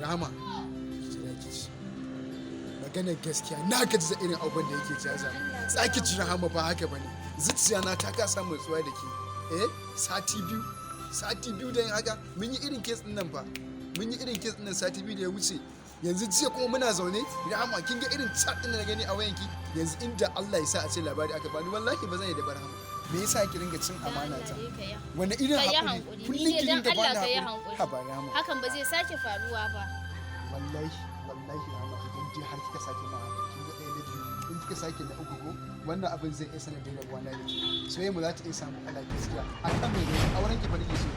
Rahama, ki ji ci. Maganar gaskiya, na gaji da irin abubuwan da yake jaza. Tsaki ji, Rahama, ba haka bane. Zuciya na ta kasa motsuwa da ke. Eh, sati 2, sati 2 da yin haka. Mun yi irin case din nan fa. Mun yi irin case din nan sati 2 da ya wuce. Yanzu jiya kuma muna zaune, Rahama, kin ga irin chat din da na gani a wayanki. Yanzu inda Allah ya sa a ce labari aka bani, wallahi ba zan yi da Rahama. Me yasa ki ringa cin amana ta? Wani irin Ka yi haƙuri? hankuri. Kullum Ni ki dai dan ringa Allah bani ka yi haƙuri. hankuri. Haba, Rahama. Hakan ba zai sake faruwa ba. Wallahi, wallahi, Rahama, idan dai har kika sake ma haka, kin ga ɗaya, na biyu, in kika sake na uku ko, wannan abin zai iya sanadin rabuwa na da ke. Soyayya mu za ta iya samu ala gaskiya. Akan me ne? Auren ki fa nake so.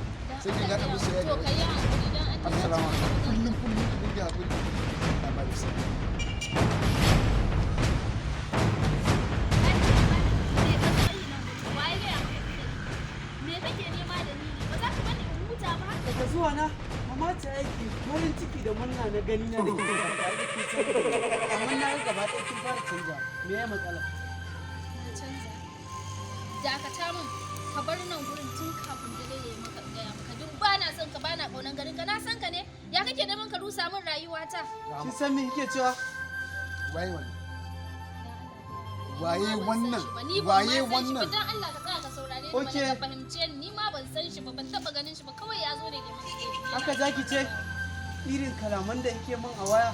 Sai kin ga abin soyayya To da ka yi hankuri dan Allah. Assalamu alaikum. Kullum kullum ki dinga haƙuri. Amma da sai. Me kake nema da ni ne? Ba za ka bani in huta ba? Daga zuwa na, mama ta aiki farin ciki da murna na gani na da kike tare da ke canza. Amma na ga gaba ɗaya kin fara canja. Me ya matsala? Na canza. Dakata min, ka bar nan gurin tun kafin dare ya yi maka, gaya maka. Duk ba na son ka, ba na ƙaunan ganin ka. Na san ka ne. Ya kake neman ka rusa min rayuwata? Kin san me kike cewa? Waye wannan? Waye wannan? Ni ban Waye ma san shi ba. wannan? Dan Allah ka tsaya ka saurare ni mana, ka fahimce ni. Ni ma ban san shi ba, ban taba ganin shi ba. Kawai ya zo ne neman Haka zaki ce irin kalaman da yake min a waya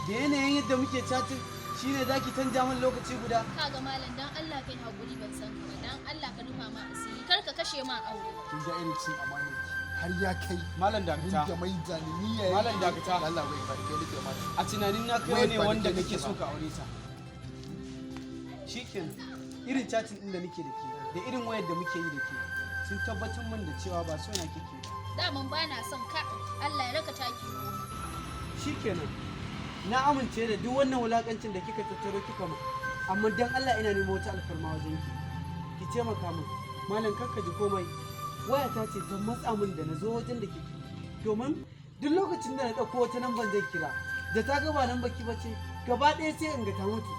da yanayin yadda muke chatting shine zaki canja min lokaci guda? Kaga malam, dan Allah kai hakuri, ban san ka ba. Dan Allah ka rufa ma asiri. Kar ka kashe ma aure. Kin ga irin cin amanar ki har ya kai Malam, dakata. ringa mai da ni niyya. Malam, dakata. Allah, wai ba da kai nake, malam. A tunanin na kai Wai ne ba da wanda kai kake nake so ba. ka aure ta. Shikenan, irin chatting din da nake da ke da irin wayar da muke yi da ke sun tabbatar min da cewa ba so na kike ba. Daman ba na son ka. Allah ya raka taki goma. Shikenan, na amince da duk wannan wulakancin da kika tattaro kika mu, amma dan Allah ina nemo wata alfarma wajen ki, ki taimaka min. Malam, kakka ji komai, waya ta ce ta matsa min da na zo wajen da kike, domin duk lokacin da na ɗauko wata namban zai kira, da ta ga ba nan baki bace, gaba ɗaya sai in ga ta mutu.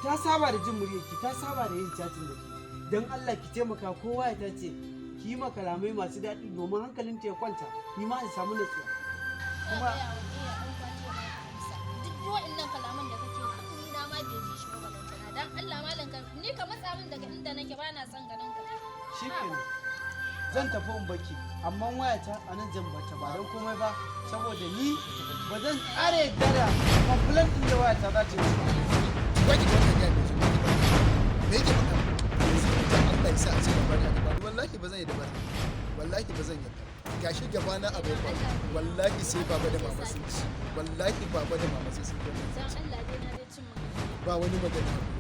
Ta saba da jin muryarki, ta saba da yin chatting da ke. Don Allah ki taimaka, ko waya ta ce ki yi ma kalamai masu daɗi domin hankalinta ya kwanta, ni ma in samu natsuwa. Kuma ya ɗan kwali ya baka amsa. Duk wa'annan kalaman da kake, kunni na ma bai ji shi ba balantana. Dan Allah malam, ka ni ka matsa min daga inda nake, ba na son ganin ka. Shikenan, zan tafi in baki, amma wayata a nan zan bata, ba don komai ba saboda ni ba zan ƙara yadda da complaint ɗin da wayata za ta yi ba. Wai ki wannan gaya mai me yake faɗa? Yanzu da Allah ya sa a ce labari aka bani, wallahi ba zan yi da bara. Wallahi ba zan yadda. Gashi gaba na abu ya faru. Wallahi sai baba da mama sun ci. Wallahi baba da mama sai sun gani. Dan Allah dai, na dai cin magana. Ba wani magana hakuri,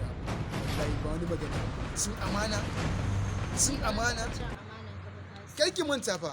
wallahi ba wani magana hakuri. Sun amana, sun amana. Cin amanan ka ba ka Kar ki manta fa.